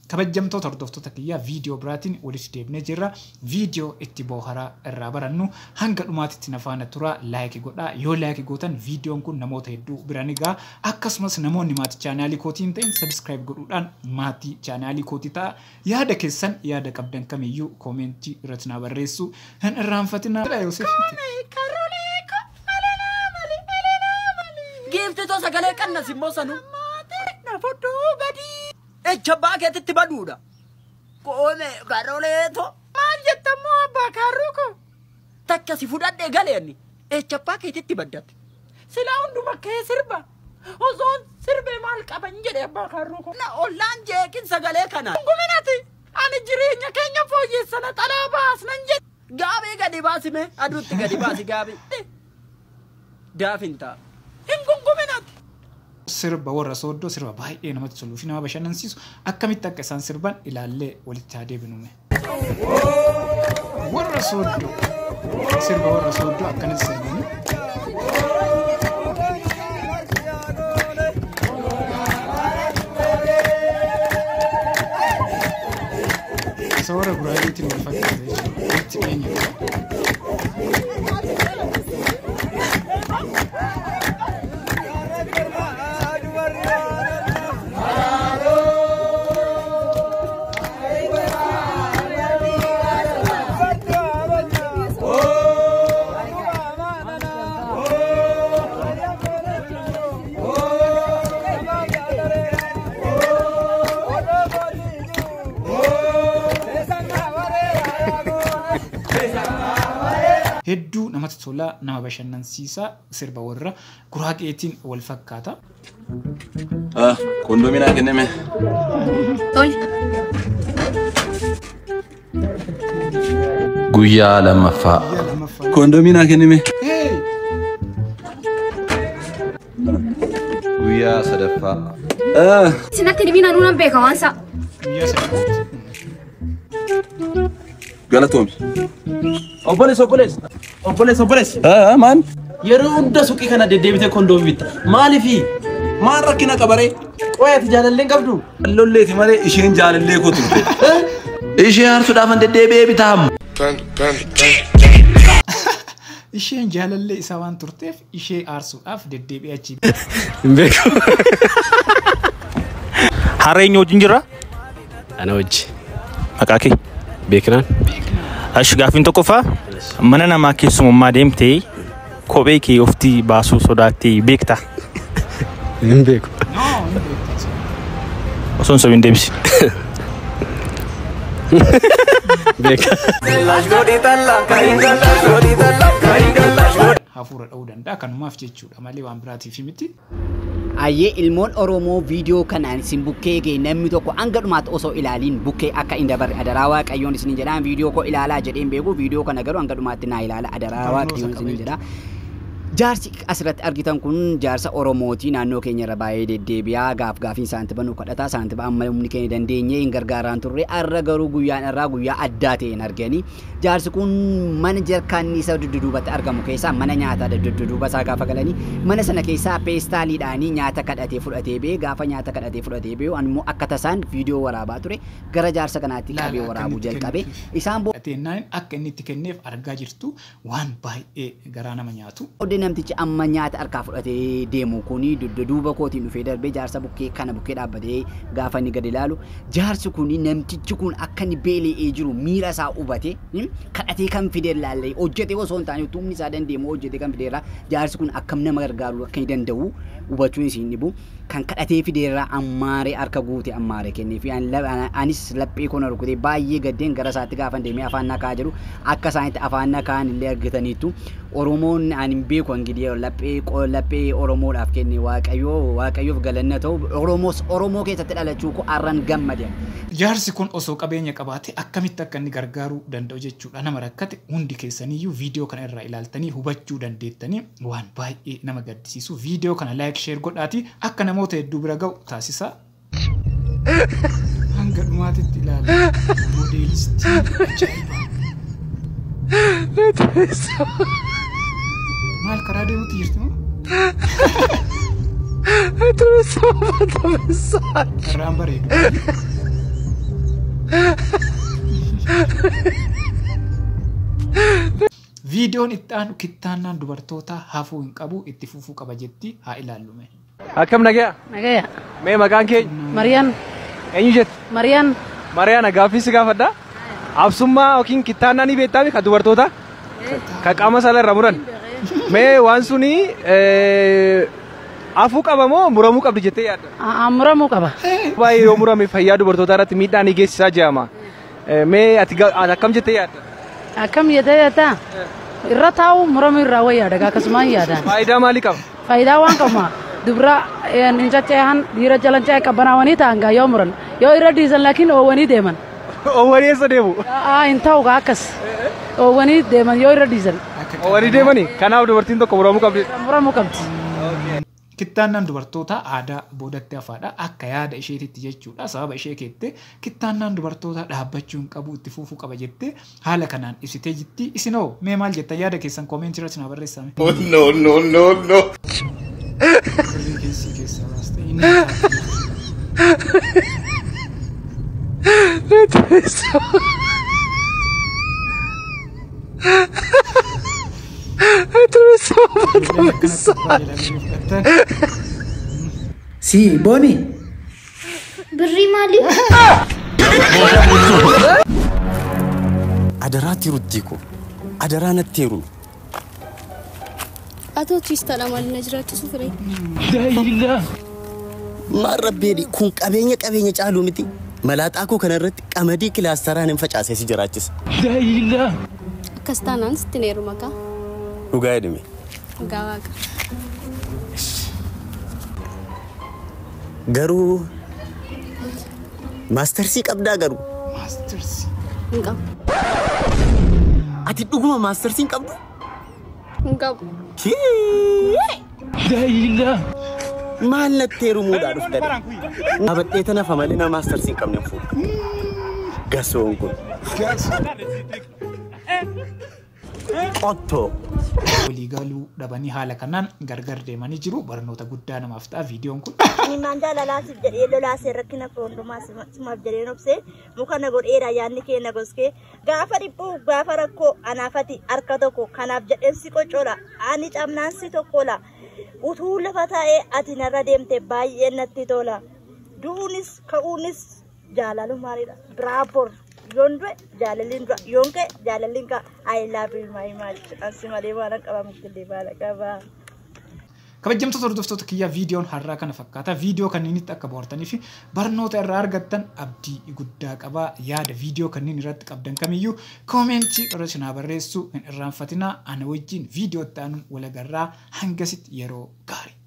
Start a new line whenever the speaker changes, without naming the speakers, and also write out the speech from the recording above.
Kabajamtoota hordoftoota kiyyaa, viidiyoo biraatiin walitti deebinee jirra. Viidiyoo itti booharaa irraa barannu hanga dhumaatitti na faana tura. Like godhaa. Yoo like gootan viidiyoon kun namoota hedduu bira ni ga'a. Akkasumas namoonni maatii chaanaalii kootii hin ta'in subscribe godhuudhaan maatii chaanaalii kootii ta'a. Yaada keessan, yaada qabdan kamiyyuu koomentii irratti naa barreessu hin irraanfatinaa. Yoosef.
Giiftitoo sagalee qannas immoo sanu. Echa keetitti baduudha. Qoome karoleeto. Maal jettammoo abbaa kaarruu koo? Takka si fudhadhee galeenni. Echa keetitti baddate. Silaa hunduma kee sirba. Osoon sirbee maal qaban jedhe abbaa kaarruu koo. Na ollaan jeeqin sagalee kana. Guminati ani jireenya keenya fooyyessana xalaa baasnan jedhe. Gaabii gadi baasime aduutti gadi baasi gaabii. Daafin ta'a. Hin gunguminati.
Sirba warra Sooddoo, sirba baay'ee namatti toluu fi nama bashannansiisu, akkamitti akka isaan sirban ilaallee walitti haa deebinume. Warra Sooddoo, sirba warra Sooddoo akkanatti sirbanii. Isa warra Guraageetiin wal fakkaata jechuudha. Walitti dhiyeenya qaba. Hedduu namatti tola, nama bashannansiisa, sirba warra Guraageetiin wal fakkaata.
Kondomii naa kenname.
Tole.
Guyyaa lammaffaa.
Guyyaa lammaffaa.
Kondomii naa kenname.
Hey!
Guyyaa sadaffaa.
Sinatti dhibina nuunan beeka waan isaa.
Guyyaa sadaffaatti.
Galatoomi.
Obboleessa, obboleessa, obboleessa, obboleessa.
Maal?
Yeroo hunda suuqii kana deddeebitee kondoomii bitta. Maaliifi?
Maal rakkina qabaree?
Qoy, ati jaalallee hin qabdu?
Lolleeti malee isheen jaalallee koo turte. Ishee aarsuudhaaf deddeebi'ee bitaam.
Isheen jaalallee isaa waan turteef ishee aarsuudhaaf deddeebi'ee achi
Hin beeku.
Har'a eenyu wajjin jirra?
Ana wajji.
Maqaa kee?
Beeknaan.
Ashi, gaaffiin tokkoffaa, mana namaa keessummaa deemtee kophee kee oftii baasuu sodaattee beektaa?
Hin beeku.
No, hin beektu.
Osoo hin sobiin deebisi.
Beeka.
Hafuura dha'uu danda'a, kanumaaf jechuudha malee waan biraatiif miti.
Ayyee, ilmoon Oromoo, viidiyoo kanaan isin bukkee ga'e namni tokko hanga dhumaatti osoo ilaaliin bukkee akka hin dabarre adaraa Waaqayyoon isin jedhaan. Viidiyoo koo ilaalaa jedheen beeku, viidiyoo kana garuu hanga dhumaatti naa ilaala adaraa
Barnoota
Waaqayyoon
qaba
isin jedha. Jaarsi asirratti argitan kun jaarsa Oromooti. Naannoo keenya irra baay'ee deddeebi'aa, gaaf gaafiin saantiba nu kadhata. Saantiba amma humni keenya dandeenye hin gargaaraan turre. Arra garuu guyyaan irraa guyyaa addaa ta'een arganii, jaarsi kun mana jarkaanni isa dudduubatti argamu keessaa, mana nyaataa dudduuba isaa gaafa galanii, mana sana keessaa peestaaliidhaanii nyaata kadhatee fudhatee ba'e. Gaafa nyaata kadhatee fudhatee ba'e, ani immoo akka tasaan viidiyoo waraabaa ture, gara jaarsa kanaatti
Laala
qabee
akka
waraabuu
inni itti
jalqabe.
kennuuf.
Isaan
Xinnaan akka inni itti kenneef argaa jirtu, waan baay'ee garaa nama nyaatu.
booddee namtichi amma nyaata harkaa fudhatee deemu kuni dugda duuba kootiin dhufee darbee jaarsa bukkee kana bukkee dhaabbatee gaafa inni gadi ilaalu, jaarsi kuni namtichi kun akka inni beela'ee jiru miira isaa hubate, kadhatee kan fide ilaallee, hojjetee osoo hin taane, utuu humni isaa dandeemu hojjetee kan fideerraa, jaarsi kun akkam nama gargaaruu akka inni danda'u hubachuun isiin dhibu. Kan kadhatee fideerraa ammaaree harka guute ammaaree kennee fi anis laphee koo na rukutee baay'ee gaddeen gara isaatti gaafa deemee afaan nakaa jedhu, akka isaanitti afaan nakaan illee argataniitu. Oromoon ani hin beeku ingidii laphee Oromoodhaaf kenne Waaqayyoo, Waaqayyoof galanna ta'u. Oromoos Oromoo keessatti dhalachuu koo arran gammade.
Jaarsi kun osoo qabeenya qabaate akkamitti akka inni gargaaruu danda'u jechuudha. Nama rakkate hundi keessaniyyuu viidiyoo kana irraa ilaaltanii hubachuu dandeettanii, waan baay'ee nama gaddisiisu. Viidiyoo kana like, share godhaati akka namoota hedduu bira ga'u taasisa. Hanga dhumaatitti ilaala. Moodeelistii ajaa'ibaa. Maal, karaa deemuutti jirti moo? Karaan bareedu. Viidiyoon itti aanu kittaannaan dubartoota hafuu hin qabu itti fufuu qaba jetti haa ilaallume.
Akkam nagaya?
Nagaya.
Mee maqaan kee?
Mariyaan.
Eenyu jetti?
Mariyaan.
Mariyaan gaaffii si gaafadha. Absummaa yookiin kittaannaa ni beektaa ka dubartoota? Ka qaama saala irraa muran. Mee waan suni hafuu qaba moo muramuu qabdi jettee yaadda?
Muramuu qaba.
Baay'ee yoo murame fayyaa dubartootaa irratti miidhaa ni geessisaa jedhama. Mee ati akkam jettee yaadda?
Akkam jettee yaadda? Irra taa'u muramuu irraa wayyaadha akkasumaan yaadaan.
Faayidaa maalii qaba?
Faayidaa waan qabuma. Dubra hin caccaa'an dhiira jalan caa'e qabbanaawanii ta'an gaa yoo muran yoo irra dhiisan laakiin oowwanii deeman.
Oowwanii eessa deemu?
Hin ta'u gaa akkas. Oowwanii deeman yoo irra dhiisan.
Oowwanii deemanii? Kanaaf dubartiin tokko muramuu qabdi.
Muramuu qabdi.
Kittaannaan dubartoota aadaa boodatti hafaadha. Akka yaada isheetitti jechuudha. Sababa ishee keette kittaannaan dubartoota dhaabbachuu hin qabu itti fufuu qaba jettee haala kanaan ibsitee jirti. Isinoo mee maal jettan yaada keessan koomentii irratti naa barreessame.
Oh no no no no.
Birrii keessi keessaa baastee inni
Si, Boni.
Birrii maali?
Adaraa rutti ko. Adaraa natti heerumi.
Atoo tiistaadha maal na jiraachisu fire?
Maal rabbeedhi kun qabeenya qabeenya caaluu miti. Malaaxaa koo kanarratti qamadii kilaastaraan hin facaasee si jiraachisa.
Akkas taanaan sitti heeruma kaa?
Dhugaa jedhame.
Dhugaa waaqa.
Garuu maastarsii qabdaa garuu.
Maastarsii.
Hin qabu.
Ati dhuguma maastarsii hin qabdu?
Hin qabu.
Maal natti heerumuudhaa dhufta? Dhaabadhee tanafa malee nama maastarsii hin qabne fuudha. Gasoon kun. Qottoo.
Walii galuu dhabanii haala kanaan gargar deemanii jiru. Barnoota guddaa namaaf ta'a viidiyoon kun.
Nimaan jaalalaasiif jedhee lolaasee rakkina hundumaa simaaf jedhee nobsee muka na godheera yaadni kee na goskee gaafa dhiphuu gaafa rakkoo anaafati harka tokko kanaaf jedheen si qocola ani cabnaan si tokkola utuu lafa taa'ee ati narra deemte baay'ee natti tola du'uunis ka'uunis jaalalumaanidha biraabor yoon du'e jaalalliin du'a yoon ka'e jaalalliin ka'a I love you my much ansi malee waan qaba muktillee baala qaba.
Kabajamtoota hordoftoota kiyyaa viidiyoon har'aa kana fakkaata. Viidiyoo kanneenitti akka bohaartanii fi barnoota irraa argattan abdii guddaa qaba. Yaada viidiyoo kanneen irratti qabdan kamiyyuu koomentii irratti naa barreessuu hin irraanfatinaa. Ana wajjin viidiyoo itti aanuun wal agarraa hangasitti yeroo gaarii.